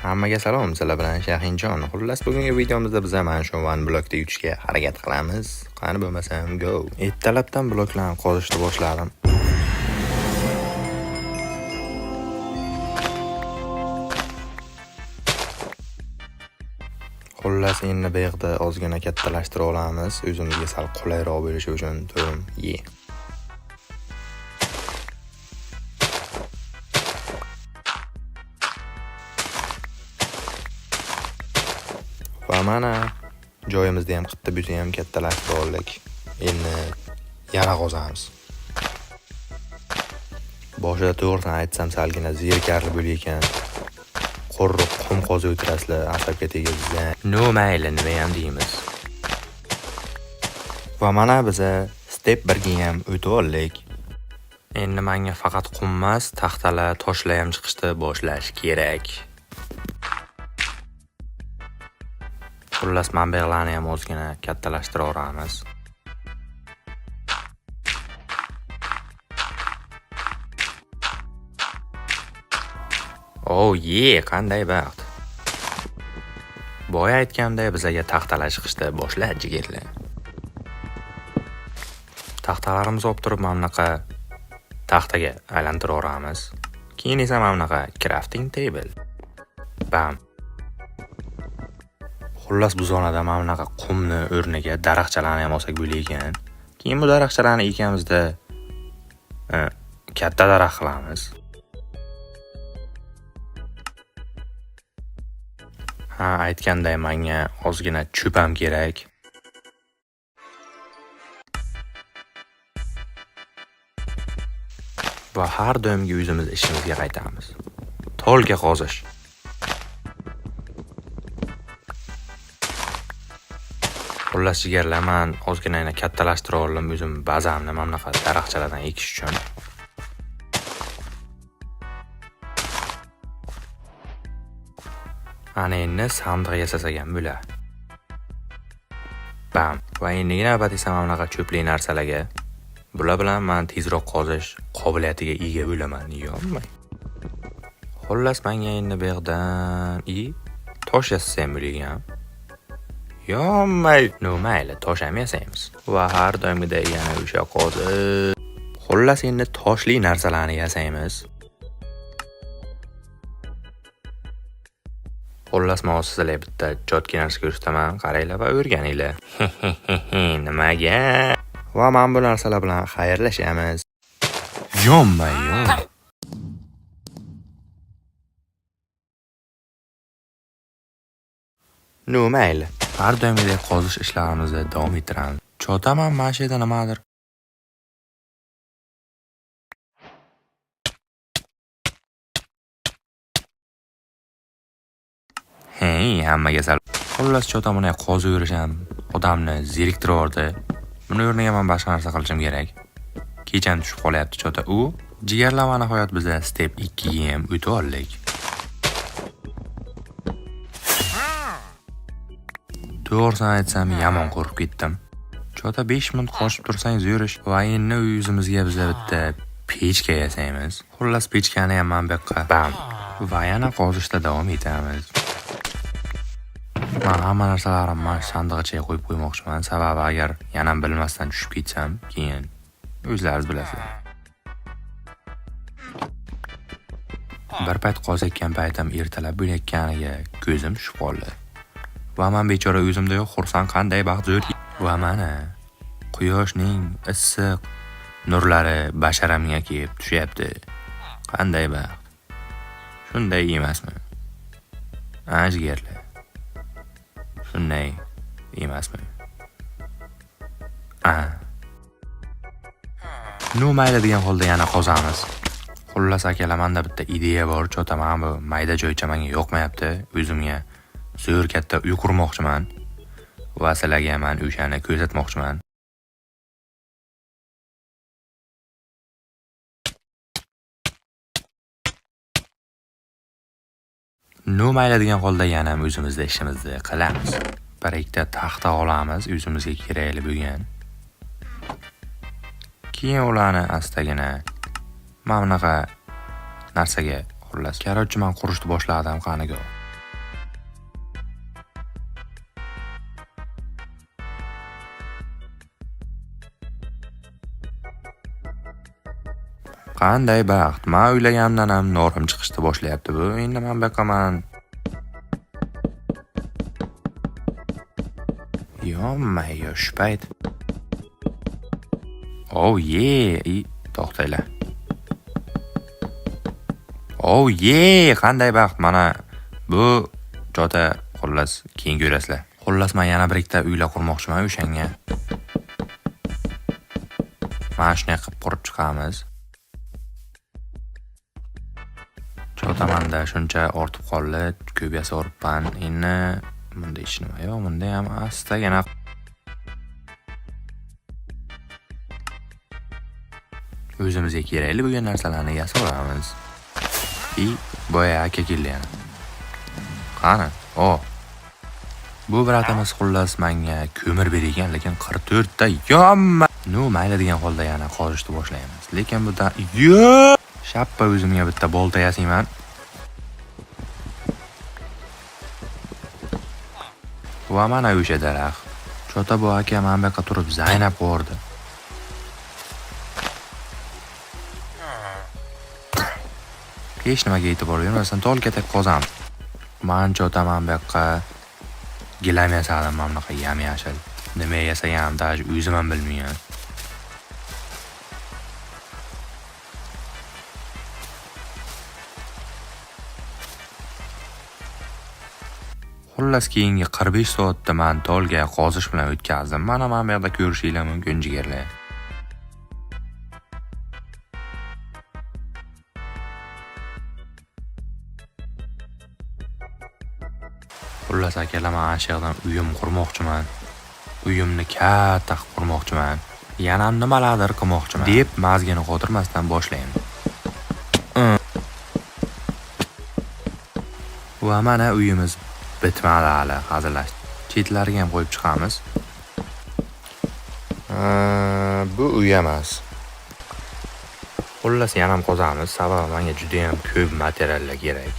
Hammaga salom, sizlar bilan Shahinjon. Xullas, bugungi videomizda biz mana shu one blokda yutishga harakat qilamiz. Qani bo'lmasam, go. Ertalabdan bloklarni qozishni boshladim. Xullas, endi bu yoqda ozgina kattalashtirib olamiz, o'zimizga sal qulayroq bo'lishi uchun. To'm, ye. Va mana joyimizni ham qitta bo'lsa ham kattalashtirib oldik. Endi yana qozamiz. Boshida to'g'risini aytsam salgina zerikarli bo'lar ekan. Quruq qum qozib o'tirasizlar, asabga tegib. No mayli, nima ham deymiz. Va mana biza step 1 ga ham o'tib oldik. Endi menga faqat qum emas, taxtalar, toshlar ham chiqishni boshlash kerak. Xullas, manbaqlarni ham ozgina kattalashtirib. Oh ye, qanday baxt. Boya aytganimdek bizaga taxtalar chiqishni boshladi jigarlar. Taxtalarimizni olib turib mana bunaqa taxtaga aylantiraveramiz. Keyin esa mana bunaqa crafting table. Bam. Xullas, bu zonada mana bunaqa qumni o'rniga daraxtchalarni ham olsak bo'lar ekan. Keyin bu daraxtchalarni ekamizda katta daraxt qilamiz. Ha, aytganday menga ozgina cho'p ham kerak. Va har doimgi o'zimiz ishimizga qaytamiz. Tolga qozish. Xullas, jigarlar, man ozgina yana kattalashtirib oldim o'zim bazamni mana bunaqa daraxtchalardan ekish uchun. Ana endi sandiq yasasak ham bo'ladi. Bam. Va endigi navbat esa mana bunaqa cho'pli narsalarga. Bular bilan men tezroq qozish qobiliyatiga ega bo'laman, yonmay. Xullas, menga endi bu yoqdan tosh yasasam bo'lgan. Yonmay. No mayli, tosh ham yasaymiz. Va har doimgidek yana o'sha qozib. Xullas, endi toshli narsalarni yasaymiz. Xullas, men hozir sizlarga bitta chotki narsa ko'rsataman. Qaranglar va o'rganinglar. Nimaga? Va men bu narsalar bilan xayrlashamiz. Yonmay, yon. No mayli. Har doimgidek qozish ishlarimizni davom ettiramiz. Chotaman mana shu yerda nimadir. Hey, hammaga salom. Xullas, chota buni qozib yurish ham odamni zeriktirib yubordi. Buni o'rniga men boshqa narsa qilishim kerak. Kecham tushib qolyapti chota u. Jigarlar, va nihoyat biza step 2 ga ham o'tib oldik. To'g'risini aytsam, yomon qo'rqib ketdim. Chota 5 minut qochib tursangiz yurish. Va endi o'zimizga biza bitta pechka yasaymiz. Xullas, pechkani ham mana bu yoqqa bam. Va yana qozishda davom etamiz. Men hamma narsalarimni mana shu sandiq ichiga qo'yib qo'ymoqchiman. Sababi agar yana bilmasdan tushib ketsam, keyin o'zlaringiz bilasizlar. Bir payt qozayotgan paytim ertalab bo'layotganiga ko'zim tushib qoldi. Va men bechora o'zimda yo'q xursand qanday baxt zo'r. Va mana quyoshning issiq nurlari basharamga kelib tushyapti. Qanday baxt. Shunday emasmi? A jigarlar. Shunday emasmi? A. No mayli degan holda yana qozamiz. Xullas, akalar, menda bitta ideya bor. Chota mana bu mayda joycha menga yoqmayapti. O'zimga zo'r katta uy qurmoqchiman. Va sizlarga men o'shani ko'rsatmoqchiman. No mayli degan holda yana o'zimizda ishimizni qilamiz. Bir ikkita taxta olamiz, o'zimizga kerakli bo'lgan. Keyin ularni astagina mana bunaqa narsaga, xullas. Короче, men qurishni boshladim, qaniga. Qanday baxt. Men o'ylaganimdan ham norim chiqishni boshlayapti bu. Endi men bu yoqqa man Yo-mayo, shu payt. Oh yeah, to'xtanglar. Oh yeah, qanday baxt. Mana bu jota, xullas, keyin ko'rasizlar. Xullas, men yana bir ikkita uylar qurmoqchiman o'shanga. Mana shunday qilib qurib chiqamiz. Chota manda shuncha ortib qoldi, ko'p yasaveribman. Endi bunda hech nima yo'q, bunda ham astagina o'zimizga kerakli bo'lgan narsalarni yasaveramiz. Boya aka keldi yana. Qani? O. Bu bratimiz xullas menga ko'mir bergan, lekin 44 ta yonma. Nu, mayli degan holda yana qozishni boshlaymiz. Lekin bu da yo! Shappa o'zimga bitta bolta yasayman. Va mana o'sha daraxt. Chota bu aka mana bu yoqqa turib zaynab qo'rdi. Hech nimaga e'tibor bermasdan tol katak qozamiz. Man chota mana bu yoqqa gilam yasadim, mana bunaqa yam-yashil. Nima yasaganimni даже o'zim ham bilmayman. Xullas, keyingi 45 soatda man tolga qozish bilan o'tkazdim. Mana bu yerda ko'rishinglar mumkin jigarlar. Xullas akalar, men ana shu yerdan uyim qurmoqchiman. Uyimni katta qilib qurmoqchiman. Yana nimalardir qilmoqchiman deb mazgini qotirmasdan boshlayman. Va mana uyimiz bitmadi hali, hazillashdik. Chetlariga ham qo'yib chiqamiz. Bu uy emas. Xullas, yana ham qozamiz. Sababi menga juda ham ko'p materiallar kerak.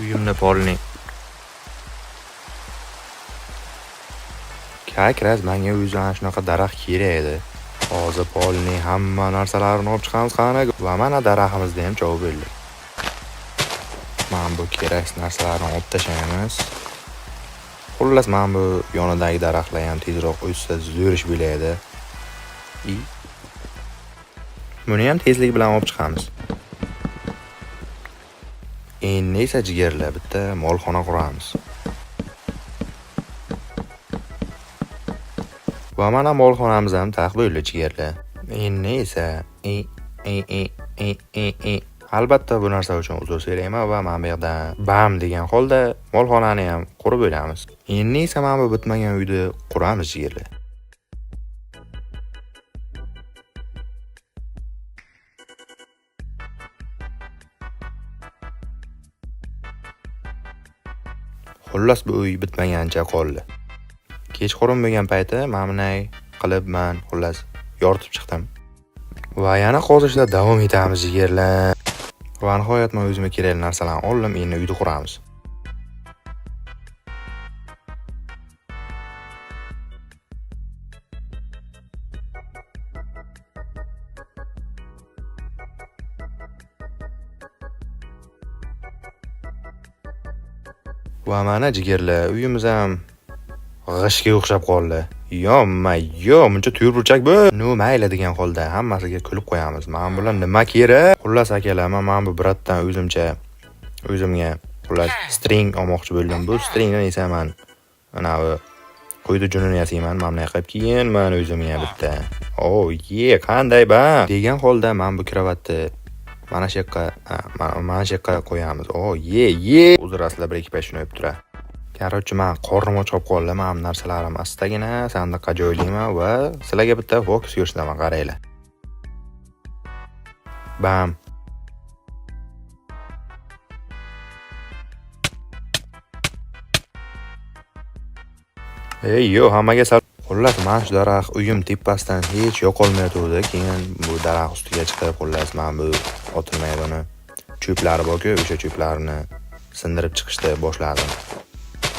Uyimni polni как раз menga o'zi ana shunaqa daraxt kerak edi. Hozir polning hamma narsalarini olib chiqamiz qani. Va mana daraxtimizni ham chovib bo'ldik. Mana bu kerak narsalarni olib tashlaymiz. Xullas, mana bu yonidagi daraxtlar ham tezroq o'ssa zo'r ish bo'ladi. Buni ham tezlik bilan olib chiqamiz. Endi esa jigarlar bitta molxona quramiz. Va mana molxonamiz ham tax bo'ldi jigarlar. Endi esa albatta bu narsa uchun uzr so'rayman va mana bu yerdan bam degan holda molxonani ham qurib o'lamiz. Endi esa mana bu bitmagan uyni quramiz jigarlar. Xullas, bu uy bitmagancha qoldi. Kechqurun bo'lgan payti mana bunday qilib men xullas yoritib chiqdim. Va yana qozishda davom etamiz jigarlar. Va nihoyat men o'zimga kerakli narsalarni oldim, endi uyni quramiz. Va mana jigarlar, uyimiz ham g'ishga o'xshab qoldi. Yo-ma-yo, muncha to'rtburchak bu. Nu mayli degan holda hammasiga kulib qo'yamiz. Mana bular nima kerak? Xullas akalar, men mana bu bratdan o'zimga xullas string olmoqchi bo'ldim. Bu stringdan esa men ana bu qo'ydi junini yasayman, mana bunday qilib keyin men o'zimga bitta. Oh, ye, qanday ba? Degan holda men bu kravatni mana shu yoqqa, mana shu yoqqa qo'yamiz. Oh, ye, ye. Uzr, asli bir ikki pay shuni o'pib turadi. Короче, men qornim och qolib qoldi. Men bu narsalarim astagina sandiqqa joylayman va sizlarga bitta fokus ko'rsataman, qaranglar. Bam. Ey, yo, hammaga salom. Xullas, mana shu daraxt uyim tepasidan hech yo'qolmayotgandi. Keyin bu daraxt ustiga chiqib, xullas, mana bu otilmaydi uni cho'plari bor-ku, o'sha cho'plarni sindirib chiqishni boshladim.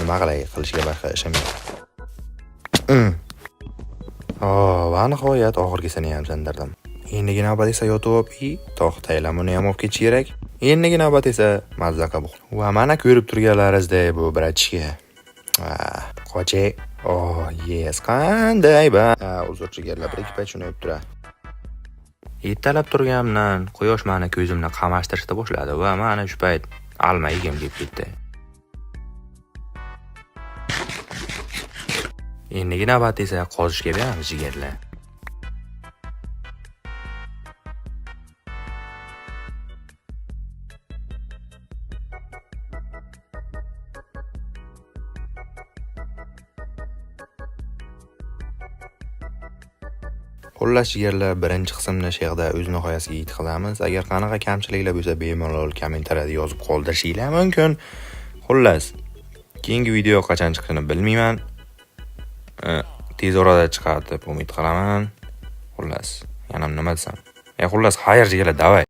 Nima qilay, qilishga boshqa ishim yo'q. Va nihoyat oxirgisini ham sindirdim. Endigi navbat esa yotib и to'xtanglar, buni ham olib ketish kerak. Endigi navbat esa mazza qilib. Va mana ko'rib turganlaringizdek bu братишка. Qoche. Oh, yes, qanday ba. Uzr jigarlar, bir ikki payt shuni o'p turadi. Ertalab turganimdan quyosh mani ko'zimni qamashtirishni boshladi va mana shu payt alma yegim kelib ketdi. Endigi navbat esa qozishga beramiz jigarlar. Xullas jigarlar, birinchi qismni she'rda o'z nihoyasiga yetkazamiz. Agar qanaqa kamchiliklar bo'lsa, bemalol kommentariyada yozib qoldirishinglar mumkin. Xullas, keyingi video qachon chiqishini bilmayman. Tez orada chiqadi deb umid qilaman. Xullas, yana nima desam. Xullas, xayr jigarlar, давай.